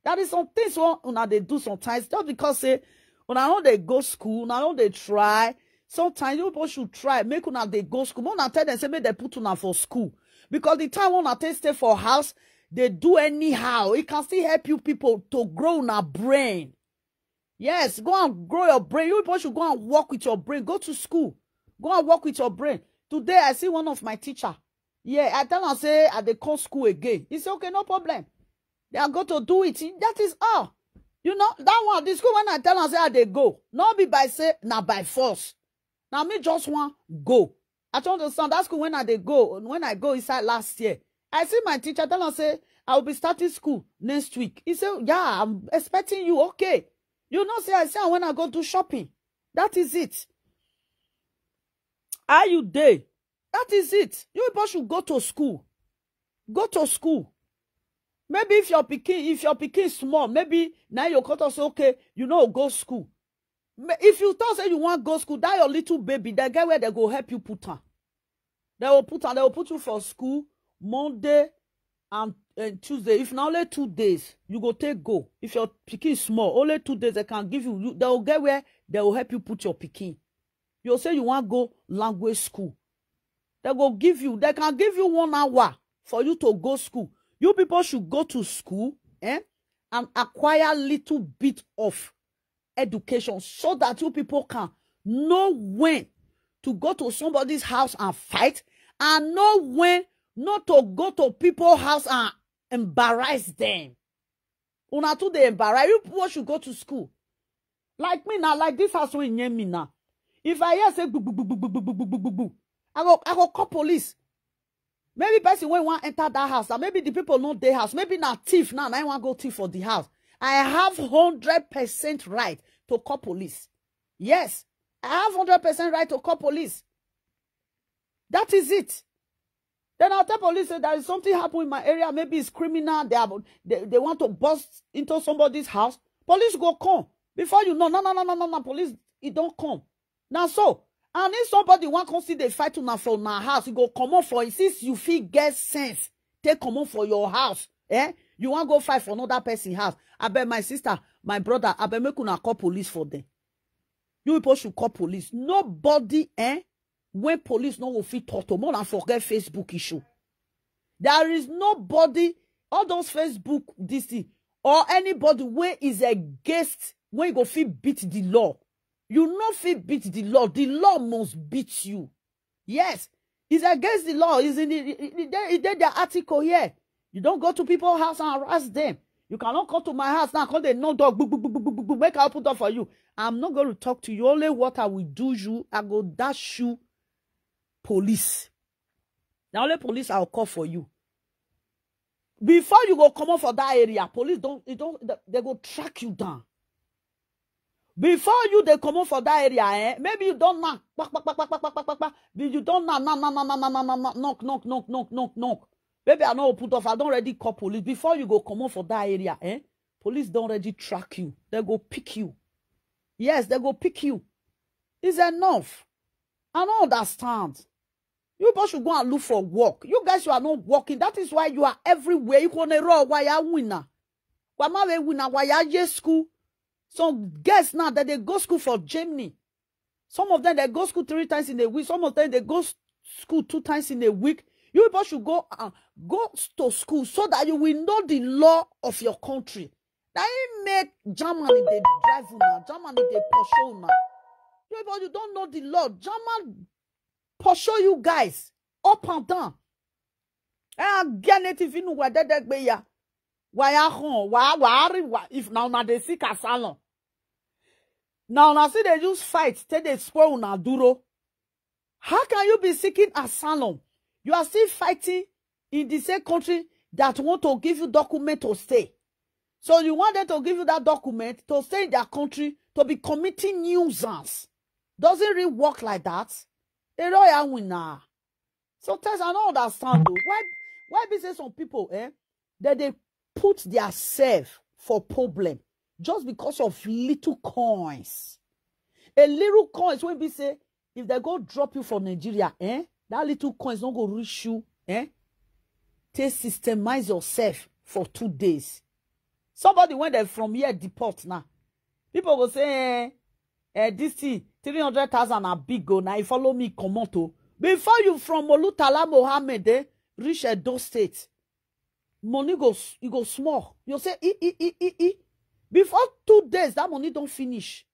That is some things one una they do sometimes just because say una know they go school, una know they try. Sometimes you people should try, make una they go school. But una tell them say make they put una for school. Because the time when I take stay for house, they do anyhow. It can still help you people to grow una brain. Yes, go and grow your brain. You people should go and work with your brain. Go to school. Go and work with your brain. Today, I see one of my teacher. Yeah, I tell her say I dey come school again. He say okay, no problem. They are going to do it. That is all. You know, that one, the school, when I tell am say I dey go, no be by say na by force. Na me just wan go. I don't understand. That school, when I dey go, when I go inside last year, I see my teacher tell am say I will be starting school next week. He say, "Yeah, I'm expecting you." Okay. You know say I say when I go do shopping. That is it. How you dey? That is it. You people should go to school. Go to school. Maybe if your pikin, if your pikin small, maybe now your cut say, "Okay, you know, go school." Ma- If you talk say you wan go school, that your little baby, they get where they go help you put am. They will put am, they will put you for school Monday and, and Tuesday. If na only two days, you go take go. If your pikin small, only two days they can give you. you they will get where they will help you put your pikin. You say you wan go language school. They go give you, they can give you one hour for you to go school. You people should go to school, eh, and acquire little bit of education so that you people can know when to go to somebody's house and fight, and know when not to go to people's house and embarrass them. Una too dey embarrass. You people should go to school. Like me now, like this house wey near me now. If I hear say gbu, gbu, gbu, gbu, gbu, gbu, gbu, gbu, gbu, gbu, I go, I go call police. Maybe person wey wan enter that house, and maybe the people no dey house. Maybe na thief now, na him wan go thief for the house. I have hundred percent right to call police. Yes, I have hundred percent right to call police. That is it. Then I'll tell police say there is something happened in my area. Maybe it's criminal. They, are, they, they want to burst into somebody's house. Police go come. Before you know, no, no, no, no, no, no, police, it don't come. Now so, and if somebody want come see the fight una for una house, you go comot for it. Since you fit get sense, take comot for your house. Eh? You want go fight for another person house. I bet my sister, my brother, I bet make una call police for them. You people should call police. Nobody, eh? When police no go fit talk to more than forget Facebook issue. There is nobody, all those Facebook, this thing, or anybody where is against when you go fit beat the law. You no fit beat the law. The law must beat you. Yes, it's against the law. It's in the, it, it, it, it, their article here. You don't go to people's house and harass them. You cannot come to my house now, come they knock door, boo, boo, boo, boo, boo, boo, boo, make I open door for you. I'm not going to talk to you. Only what I will do you, I go dash you police. Now only police I'll call for you. Before you go come up for that area, police don't, it don't, they go track you down. Before you they come up for that area, eh? Maybe you don't knock, kpa, kpa, kpa, kpa, kpa, kpa, kpa, kpa. Be- You don't knock, knock, knock, knock, knock, knock, knock, knock, knock, knock, knock. Maybe I know put off. I don't already call police. Before you go come up for that area, eh? Police don't already track you. They go pick you. Yes, they go pick you. It's enough. I don't understand. You both should go and look for work. You guys, you are not working. That is why you are everywhere. You gonna roll why you winner. Why my winner? Why you school? Some girls now that they go school for Germany. Some of them they go school three times in a week. Some of them they go s- school two times in a week. You people should go uh, go s- to school so that you will know the law of your country. Now he make Germany they drive you now. Germany they pursue now. You people, you don't know the law. German pursue you guys up and down. Eh, get native in where they be ya. Why I home? Why why if now now they seek asylum? Now now see they use fight till they spoil una duro. How can you be seeking asylum? You are still fighting in the same country that want to give you document to stay. So you want them to give you that document to stay in their country to be committing nuisance. Doesn't really work like that. Eroya winner. Sometimes I don't understand though. Why why be say some people eh that they put their self for problem just because of little coins. A little coins when be say if they go drop you for Nigeria, eh? That little coins not go reach you, eh? Take systemize yourself for two days. Somebody when they from here deport now. People go say, eh, eh this thing, three hundred thousand are big go now. You follow me, come on to. Before you from Olutala Mohammed, eh, reach Edo State, money go s- you go small. You say e e e e e. Before two days, that money don't finish.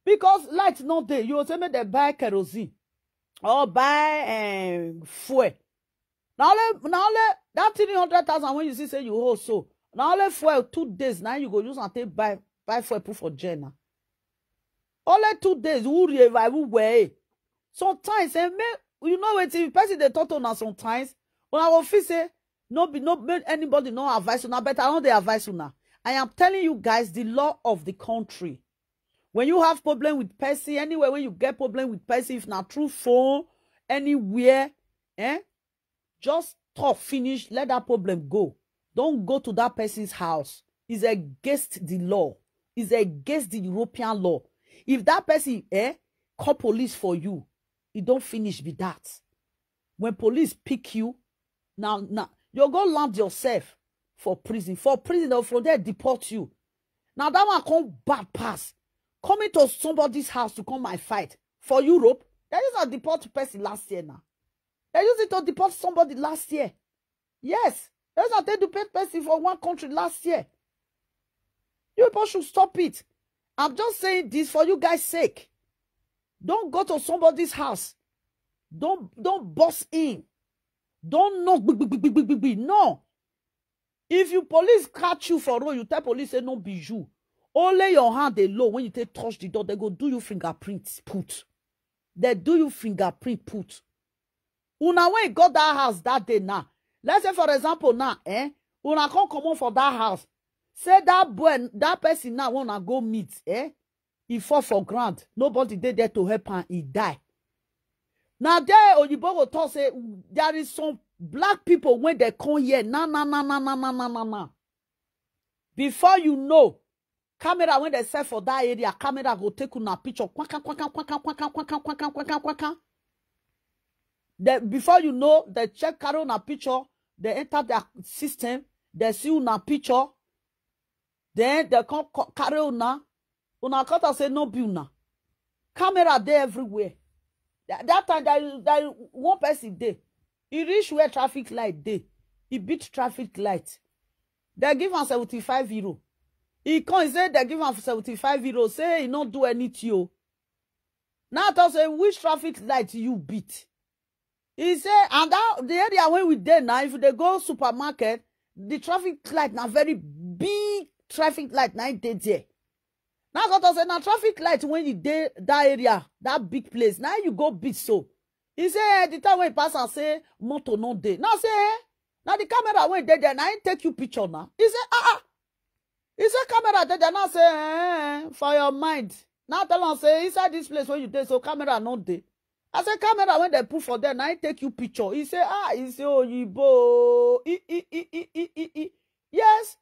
Because light not there, you say make they buy kerosene or buy um, fuel. Now only now only that three hundred thousand when you see say you hold so Na only fuel two days na you go use and take buy buy fuel put for gen na. Only two days who revive who wear. Sometimes eh, make you know wetin if person dey talk to una sometimes una go feel say no be no make anybody no advise una but I no dey advise una. I am telling you guys the law of the country. When you have problem with person anywhere when you get problem with person if na through phone anywhere eh just talk finish let that problem go. Don't go to that person's house. It's against the law. It's against the European law. If that person eh call police for you e don finish be that. When police pick you now now you go land yourself for prison for prison or from there deport you. Now that one come bad pass coming to somebody's house to come my fight for Europe. They use a deport person last year now. They use it to deport somebody last year. Yes, they use a take deport person for one country last year. You people should stop it. I'm just saying this for you guys' sake. Don't go to somebody's house. Don't don't bust in. Don't knock. Big, big, big, big, big, big, big. No. If you police catch you for road, you tell police say no be you. Only your hand dey low when you take touch the door. They go do you fingerprint put. They do you fingerprint put. Una when you got that house that day now. Let's say for example now, eh? Una come comot for that house. Say that boy, that person now wanna go meet, eh? He fall for ground. Nobody dey there to help am. He die. Now there Oyibo go talk say there is some black people when they come here. Na na na na na na na na na. Before you know, camera when they set for that area, camera go take una picture. Kwaka kwaka kwaka kwaka kwaka kwaka kwaka kwaka. Then before you know, they check carry una picture. They enter their system. They see una picture. Then they come co- carry una. Una come talk say no be una. Camera dey everywhere. That, that time that, that one person dey. He reach where traffic light dey. He beat traffic light. They give am seventy-five euro. He come he say they give am seventy-five euro. Say he no do anything o. Now I talk say which traffic light you beat? He say and that the area when we dey now, if they go supermarket, the traffic light na very big traffic light na dey there. Now I talk say na traffic light when you dey that area, that big place. Now you go beat so. He say eh, the time when he pass and say motor no dey. Now say eh, now the camera when dey there, now he take you picture now. He say ah ah. He say camera dey there. Now say eh, for your mind. Now tell am say inside this place when you dey so camera no dey. I say camera when they put for there, now he take you picture. He say ah, he say oyibo. I, I, I, I, I, I, I. Yes,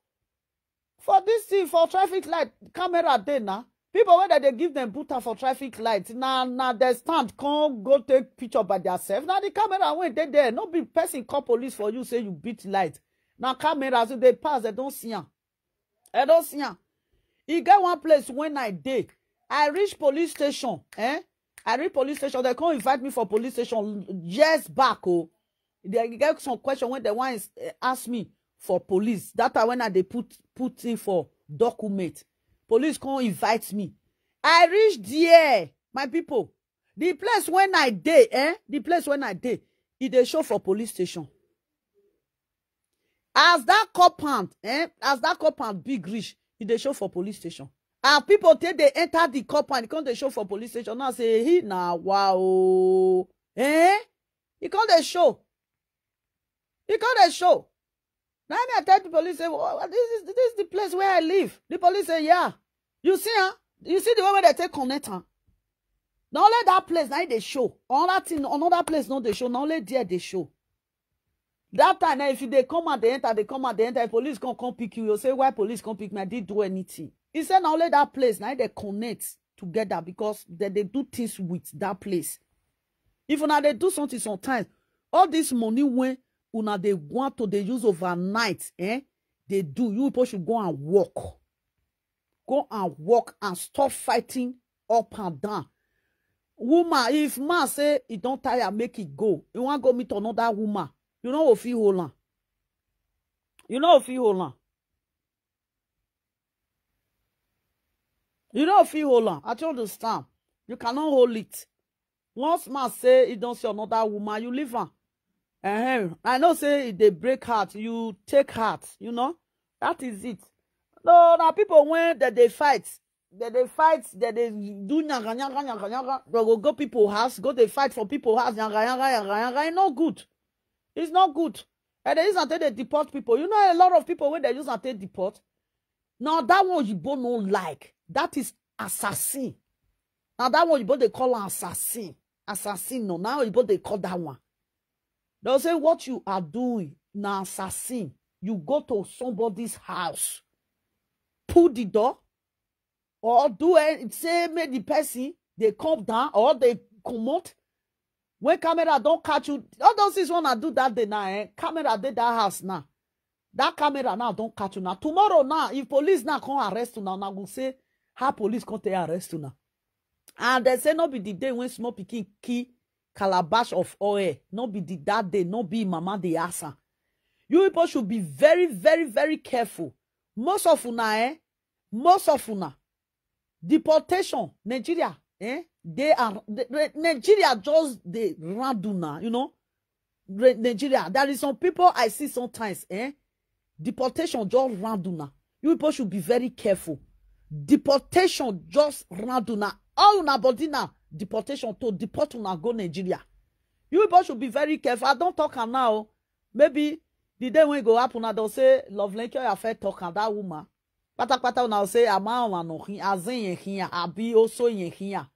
for this thing for traffic light camera dey na. People wey dem dey give them buta for traffic light na na dem stand come go take picture by theirself. Na the camera wey dey there, no be person call police for you say you beat light. Na camera as you dey pass dem don see am. Dem don see am. E get one place when I dey, I reach police station eh I reach police station, dem come invite me for police station years back o. They get some question when they want ask me for police that time when I dey put put in for document. Police come invite me. I reach there, my people. The place when I dey eh the place when I dey, e dey show for police station. As that compound eh as that compound big reach, e dey show for police station. And people take dey enter the compound, e come dey show for police station. Now say he na wa o eh e come dey show. E come dey show. Now me I tell the police say oh, this is this is the place where I live. The police say yeah. You see huh? You see the way where they take connect huh? Na only that place na dey show. Another thing, another place no dey show. Na only there dey show. That time now, if you dey come and dey enter, dey come and dey enter, if police come come pick you, you say why police come pick me? I didn't do anything. He said na only that place na dey connect together because they dey do things with that place. If una dey do something sometimes, all this money when una dey want to dey use overnight, eh? Dey do, you people should go and work. Go and work and stop fighting up and down. Woman, if man say he don tire, make e go. He wan go meet another woman. You no go fit hold am. You no go fit hold am. You no go fit hold am. I don't understand. You cannot hold it. Once man say he don see another woman, you leave am. Ehen, I know say e dey break heart. You take heart, you know. That is it. No, now people when that they fight, that they fight, that they do nyaga nyaga nyaga nyaga. They go go people house, go they fight for people house nyaga nyaga nyaga nyaga. It's not good. It's not good. And they use and take they deport people. You know a lot of people when they use and take deport. Now that one you both no like. That is assassin. Now that one you both they call an assassin. Assassin no. Now you both they call that one. They'll say what you are doing now assassin. You go to somebody's house, pull the door, or do it, say make the person they come down or they comot. When camera don't catch you, all those things wanna do that day now, eh? Camera did that house now. That camera now don't catch you now. Tomorrow now, if police now come arrest you now, now go say how police come take arrest you now. And they say no be the day when small pikin key calabash of oil, no be the that day, no be mama the asa. You people should be very, very, very careful. Most of una, eh? Most of una. Deportation, Nigeria, eh? They are they, they- Nigeria just they randuna, you know. Re- Nigeria, there is some people I see sometimes, eh? Deportation just randuna. You people should be very careful. Deportation just randuna. All una body now, deportation to deport una go Nigeria. You people should be very careful. I don't talk am now. Maybe the day when go happen, I don't say love like your affair talk and that woman. Pata pata una say ama no here, azen here, abi also here.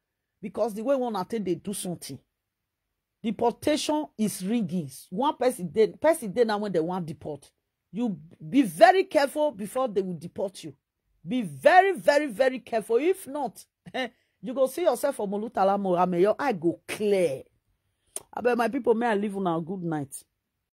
Because the way one take they do something. Deportation is ringing. One person dey person dey now when they want deport. You be very careful before they will deport you. Be very, very, very careful. If not, you go see yourself for Molutala Mohammed. Your eye go clear. I bet my people, may I leave una good night.